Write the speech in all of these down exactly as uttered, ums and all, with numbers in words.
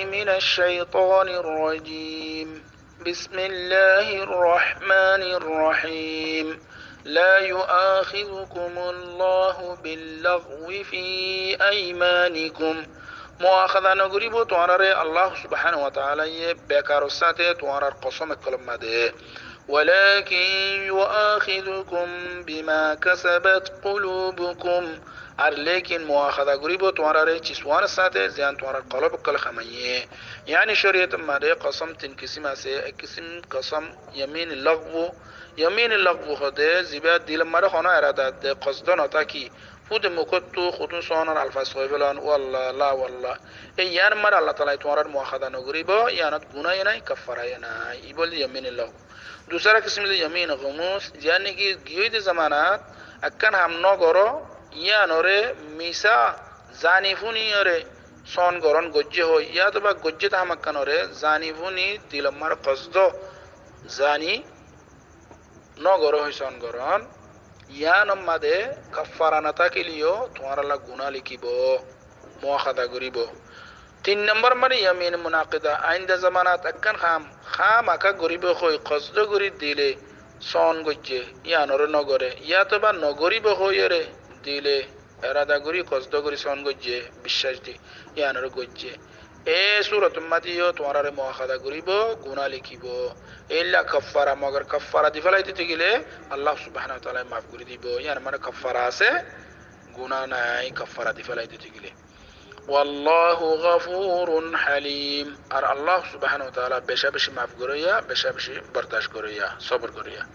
من الشيطان الرجيم. بسم الله الرحمن الرحيم. لا يؤاخذكم الله باللغو في أيمانكم. Muákada nogoríbou tuáñráre Allah subhanahu wa taala ye bekaror sáñte tuáñrár kosóm ókkolor máze. ولكن يؤاخذكم بما كسبت قلوبكم. Ar lekin muákada goríbou tuáñráre cis uánor sáñte ziyán tuáñrár kolób ókkole hamaiyé. Yáni córiyotor máze kosóm tin kisím asé. Ek kisím kosóm yamín logwu. Yamín logwu hoóde zibá dilor máze honó erada de kosdó notáki fúde mukóttu hotún sóonor alfas hoói félon, "Walla, la walla." Ei yíanor máze Allah taala ye tuáñráre muákada nogoríbou, yíanot guná yó nái, kaffara yó nái. Ibá óilde yamín logwu. Dusára kisím óilde yamín gomus, ziyán niki giyóide zamanat ekkán ham nogoró, yíanoré misá zani fúniyoré soon gorón goijjé hoói, yátoba goijjé de ham ekkánoré zani fúni dilor máze kosdó zani nogoró hoói soon gorón, yíanor máze kaffara notákile yó tuáñrálla guná lekíbou, muákada goríbou. Tin nombor máze yamín munakida, ainda zamanat ekkán ham hámaka goríbou hoói kosdó gorí dile soon goijjé, yíanoré nogoré, yátoba nogoríbou hoóiyoré dile erada gorí, kosdó gorí soon goijjé, biccác di, yíanoré goijjé. E súrotor máze yó tuáñráre muákada goríbou, guná lekíbou. Éilla kaffara, mogor kaffara di félaito tákile Allah subhanahu wa taala ye maf gorí dibou. Yíanor máze kaffara asé, guná nái, kaffara di félaito tákile. والله غفور حليم. Ar Allah subhanahu wa taala becá-becí maf goróya, becá-becí bordac goróya, sóbor goróya.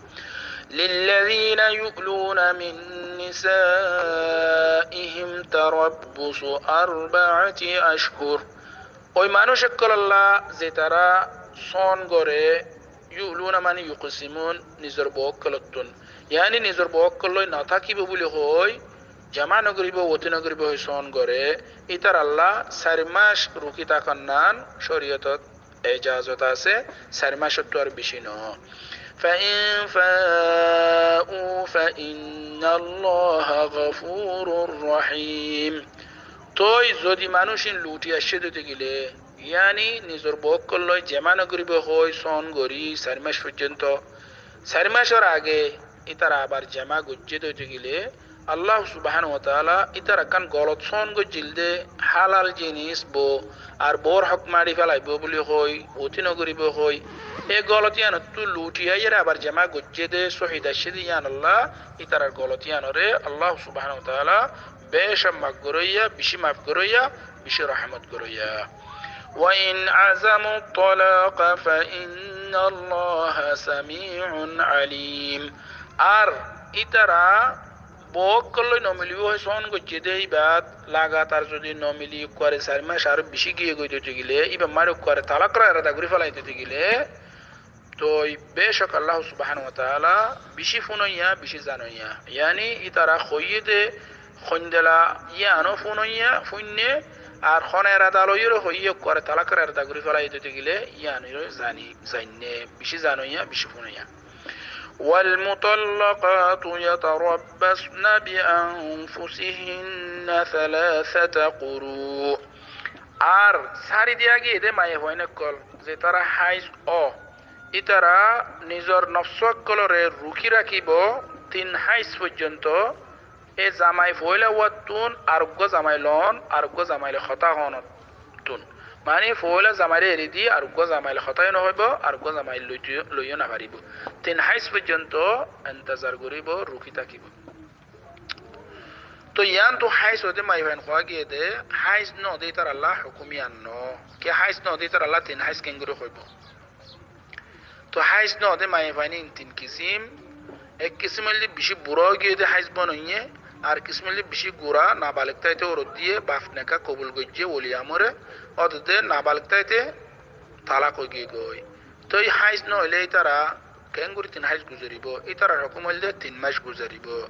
للذين يؤلون من نسائهم تربص أربعة أشهر. Ói manúic ókkolólla zetará soon goré, يؤلون mani يقسمون, nizor bou ókkolóttun. Yáni nizor bou ókkollói notákibou buli hoói, jemá nogoríbou, wotí nogoríbou hoói soon goré, ítaralla sair mac rukí tákonnán córiyotot ejazot asé, sair macóttu ar bicí noó. فإن فاءوا فإن الله غفور رحيم. Tói zodi manúic ín luthi aiccé dé tákile, yáni nizor bou ókkollói jemá nogoríbou hoói soon gorí sair mac foijjonto, sair macór age ítara abar jemá goijjé dé tákile, Allah subhanahu wa taala ítara ekkán golot soon goijjíl dé, hálal jinis bou, ar bour hók mari félaibóu buli hoói, wotí nogoríbou hoói, e golot yíanottú luthi aiyére abar jemá goijjé dé, sóhi aiccé dé yíanolla, ítarar golot yíanoré Allah subhanahu wa taala becá maf goróya, bicí maf goróya, bicí rahmot goróya. وإن عزموا الطلاق فإن الله سميع عليم. Ar ítara bou ókkollói nomilibóu hoói soon goijjé dé, íbat lagatar zodi nomili ekkuare sair mac aró bicí giyé goi dé tákile, íbar máze ekkuare talakor erada gorí félaito tákile, tói becók Allah subhanahu wa taala bicí fúnoiya, bicí zanoiya. Yáni ítara hoiyé dé hoindila yíano fúnoiya, fúinne, ar hon erada loiyóre hoiyé ekkuare talakor erada gorí félaito tákile, yíano zani, zainne, bicí zanoiya, bicí fúnoiya. والمطلقات يتربصن بأنفسهن ثلاثة قروء. Ar sári diya giyé dé maiyafuain ókkol, zetará háiz ó, ítara nizor nofs ókkolóre rukí rakíbou tin háiz foijjonto, e zamai foóila uwáttun areggúa zamai loón, areggúa zamailoi hotá hoónottun. Mani foóila zamairé eri di areggúa zamailoi hotá yó nohoibóu, areggúa zamai loitó-, loiyó nofaríbou. Tin háiz foijjonto entezar goríbou, rukí tákibou. Tói yíantu háiz óde maiyafuain hoóa giyé dé, háiz nóode ítaralla hókum yían noó. Kiyá háiz nóode ítaralla tin háiz keéngorí hoibóu? Tói háiz nóode maiyafuain ín tin kisím. Ek kisím óilde bicí burá óigiyé dé háiz bonoiyé, ar kisím óilde bicí gura, nabalek táite uroddíye, baf neká kobul goijjé, woli amore, ódede nabalek táite talak óigiyé goi. Tói háiz nóoilé ítara keéngorí tin háiz guzaribóu? Ítarar hókum óilde tin mac guzaribóu.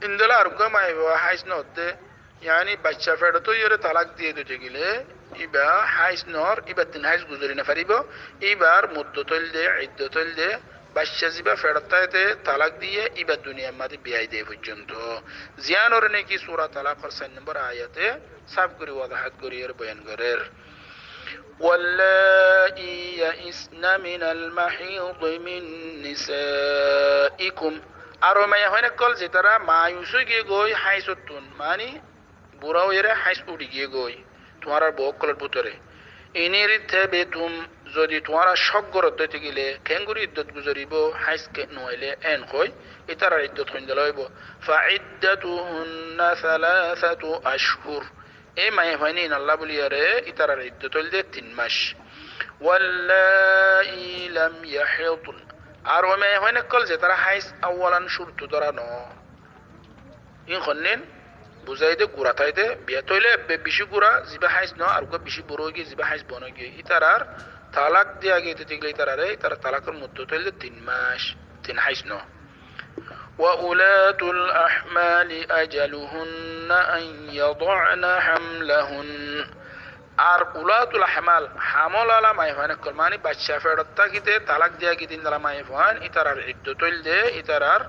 Indila areggúa maiyafua háiz nóodde, yáni baicca feçot óiyoré talak diyé dé tákile, íba háiz noór, íba tin háiz guzari nofaríbou, íbar muddot óilde, iddot óilde, baicca zibá feçot táite talak diyé, íba duniyar máze biyai dé foijjonto. Ziyánoré niki sura Talakor sair nombor ayate sáf gorí wazahat goríyoré boyan gorér. واللائي يئسن من المحيض من نسائكم. Ar ó maiyafuain ókkol zetará maayus ói giyé goi háisottún, mani bura óiyore háis uçi giyé goi tuáñrar bou ókkolor bútore. إن ارتبتم, zodi tuáñra cók goródde óite gile, keéngorí iddot guzoribóu, háis ke-, nuailé, en hoi, ítarar iddot hoindila óibou. فعدتهن ثلاثة أشهر. E maiyafuain ínolla bóliyore ítarar iddot óilde tin mac. واللائي لم يحضن. Ar ó maiyafuain ókkol zetará háis awwalan cúruttu dóra noó. Ín honnín buzái de gura táide, biya tóile ebbe bicí gura, zibá háis noó, ar uggúa bicí bura ói giyé, zibá háis bon ói giyé. Ítarar talak diya giyé de óite gile ítarare, ítarar talakor muddot óilde tin mac, tin háis noó. وأولاة الأحمال أجلهن أن يضعن حملهن. Ar ulatul ahmal, hamol ala maiyafuain ókkol, mani bacca feçot tákite talak diya giyé de índila maiyafuain, ítarar iddot óilde, ítarar,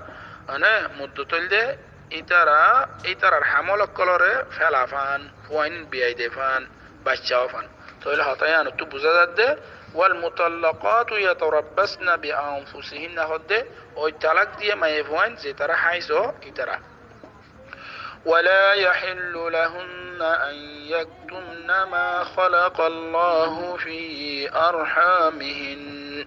mane, muddot óilde, ítara, ítarar hamol ókkolore féla fán, fuain biyai de fán, bacca ó fán. Tóile hotá yíanottú buzá zadde, والمطلقات يتربصن بأنفسهن hoódde, ói talak diya maiyafuain zetará háis ó ítara. ولا يحل لهن أن يكتمن ما خلق الله في أرحامهن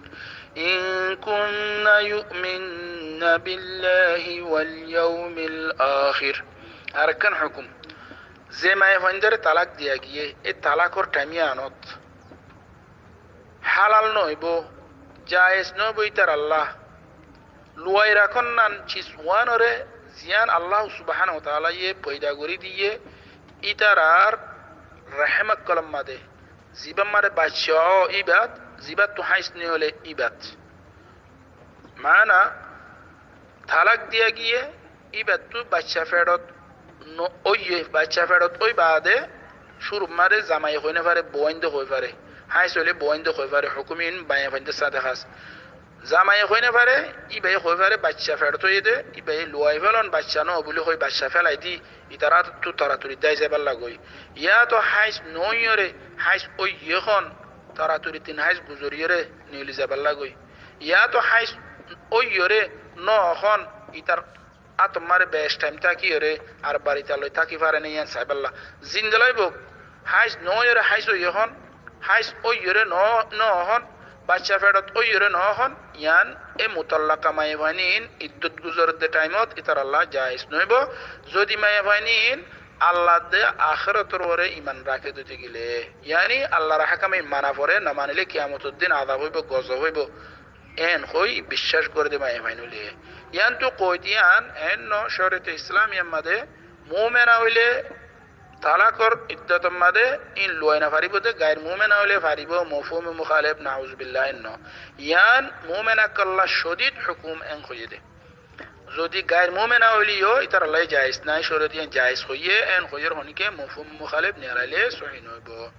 إن كن يؤمن بالله واليوم الآخر. Arekkán hukum, ze maiyafuaindóre talak diya giyé, e talakor thaim yíanot hálal noóibou, jaiyes noóibou ítaralla luwai rakónnan cis uánoré, ziyán Allahu subhánahu wa taálaye foida gorí diyé ítarar rehém ókkolor madé, zibár madé bacca ó íbat, zibáttu háis noóile íbat. Maána, talak diya giyé, íbattú bacca feçot no-, óiye, bacca feçot ói baade cúrur madé zamaiye hoi no fare, bouwainde hoi fare. Háis óile bouwainde hoi fare, hukum ín maiyafuaindór sáñte hás. Zamaiye hoi no fare, íbaye hoi fare bacca feçot óiye de, íbaye luwai félon, bacca noó buli hoi bacca félai di, ítarar átottú toratori dái zaibálla goi. Yáto háis noóiyore, háis óiye hon, toratori tin háis guzoriyore neeli zaibálla goi. Yáto háis óiyoré noó hon, ítar átor madé bec thaim tákiyore ar baritaloi táki fare né yían saibálla. Zendila óibou, háis noóiyore háis óiye hon, háis óiyoré noó, noó hon, bacca feçot óiyoré noó hon, yían e mutallaka maiyafuain ín iddot guzoredde thaimot ítaralla jaiyes noóibou. Zodi maiyafuain ín Allar de ahérotor uore iman raké de óite gile, yáni Allar hákam ín mana foré, no manilé kiyamotor din azab óibou, gozob óibou, en hoi biccác goré de maiyafuain óile. Yíantu koit yían, en no, córiyate Islamiyar madé mumena óile talakor iddotor madé ín luwai no faribóu de, gair mumena óile faribóu, mofhume mukhalef, nauzubillah, en no. Yían mumena ókkolla codid hukum en hoiyé de. Zodi gair mumena óile yó ítaralla jaiyes nái, córiyate yían jaiyes hoiyé, en hoiyóre honíkka mofhume mukhalef niyalailé sóhi noóibou.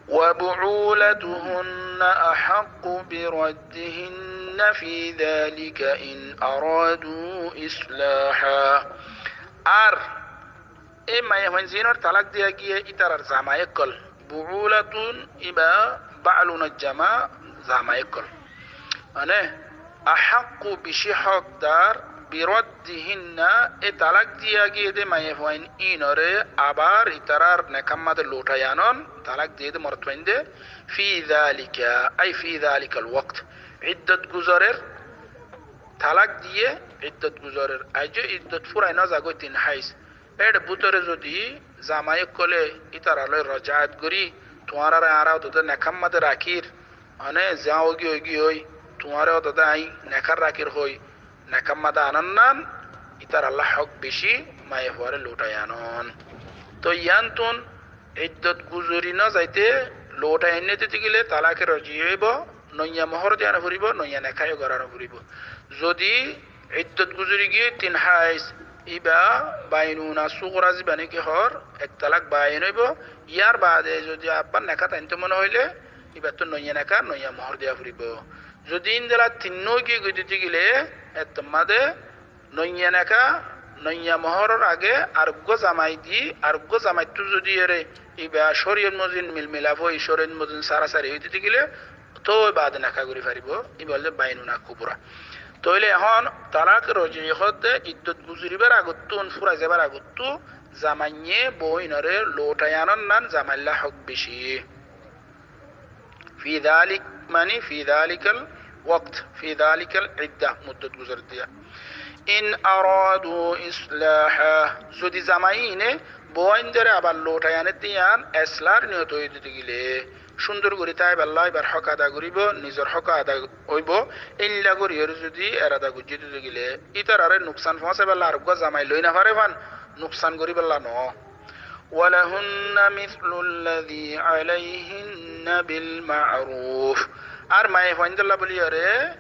وبعولتهن أحق بردهن في ذلك إن أرادوا إصلاحا. Ar e maiyafuain zínor talak diya giyé ítarar zamai ókkol, buulatun iba baalunor jama zamai ókkol. Mane, ahaqqu bicí hókdar, biraddihinna, e talak diya giyé de maiyafuain ínoré abar ítarar nekár madé luthai anon, talak diyé de morotfuain de, fi zalika, ai fi zalikal wakt. Iddot guzorer, talak diyé, iddot guzorer. Aijjó iddot furai no zagói tin háiz. Ér bútore zodi zamai ókkole ítarallói rojaat gorí, tuáñráre añára ódode nekár madé rakír, mane, zeén ógi ógi ói, tuáñre ódode aññí nekár rakír hoi, nekár madé anonnán, ítarallá hók bicí, maiyafuaré luthai anon. Toi yíanttún iddot guzori no zaite, luthai ainné de óite gile talake roji óibo, noiya mohór diya no foribó, noiya neká yó gorá no foribó. Zodi iddot guzori giyé tin háiz, íba bainuna sugra zibá néki hoór, ek talak bain óibo, yárbaade zodi abbar neká tainto mone hoilé, íbattú noiya neká, noiya mohór diya foribó. Zodi índila tinnó giyé goi de óite gile, ettór madé noiya neká, noiya mohóror age areggúa zamai di, areggúa zamaittú zodi ere iba córiyot mozin milmilaf ói, córiyot mozin sarasari ói dite gile, tói baade nika gorí faribó, iba óilde bainuna kubura. Tóile ehón talak roji hoódde iddot guzoribar agottún, fúrai zaibar agottú, zamaiye bouinore louthai anonnan zamailla hók beci. Fi dalik, mani fi dalikal wakt, fi dalikal idda, muddot guzor diya. In aradu islaha, zodi zamaiye bouaindore abar louthai ane diyan eslar niyot ói dite gile, cúndor gorí táiballa ibar hók ada goríbo, nizor hók ada óibo, éilla gorí ere zodi erada goijjé dite gile, ítarare nuksan foóñsaiballa areggúa zamai loi no fare fán, nuksan goríballa no. Walahunna mithlu alladhi alayhinna bil ma'ruf. Ar maiyafuaindolla bóli ere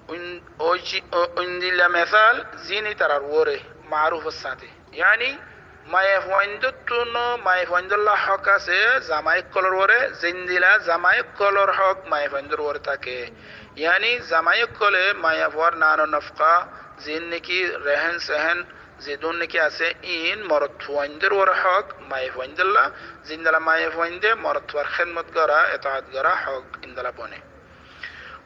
oin-, oici-, o-, oindila mesal zin ítarar uore ma'rufor sáñte. Yáni maiyafuaindottún, maiyafuaindolla hók asé zamai ókkolor uore, zendila zamai ókkolor hók maiyafuaindor uore táke. Yáni zamai ókkole maiyafuar nan o nofka, zin niki rehen sehen, zedún niki asé, iín morotfuaindor uore hók, maiyafuaindolla, zendila maiyafuainde morotfuar hédmot gora, etaat gora hók, endila bone.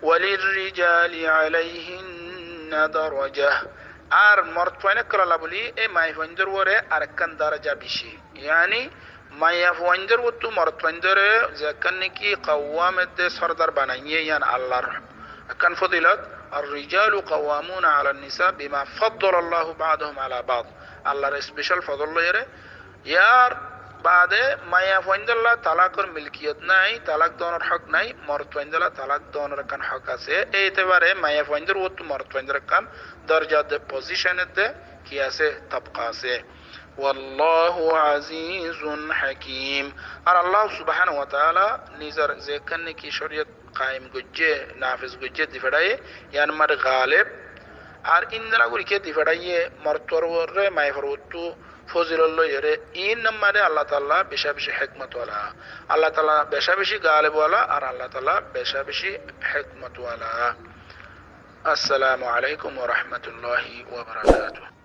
Walirrijali alayhinna darajah. Ar morotfuain ókkolólla bóli, e maiyafuaindor uore arekkán daraja beci. Yáni maiyafuaindor uottú morotfuaindore zekkán niki kawwam edde sordar banaiyé, yián Allar ekkán fodilot. Ar-rijalu qawwamuna alan nisa bima faddalallahu ba'dahum ala ba'd. Allar special fodol loiyóre. Yar baade maiyafuaindolla talakor milkiyot nái, talak donor hók nái, morotfuaindolla talak donor ekkán hók asé. Ei etebare maiyafuaindor uottú morotfuaindor ekkán dorja de position edde ki asé, tobka asé. Wallahu azizun hakim. Ar Allah subhanahu wa ta'ala nizor zekkán niki córiyot kaim goijjé, nafez goijjé, difeçáiye, yián made galeb. Ar endila gorí ke difeçáiye, morotfuar uore maiyafuar uottú fozilot loiyóre, iín made Allah ta'ala beca beci hékmot wala. Allah ta'ala beca beci galeb wala, ar Allah ta'ala beca beci hékmot wala. Assalamu alaikum wa rahmatullahi wa barakatuh.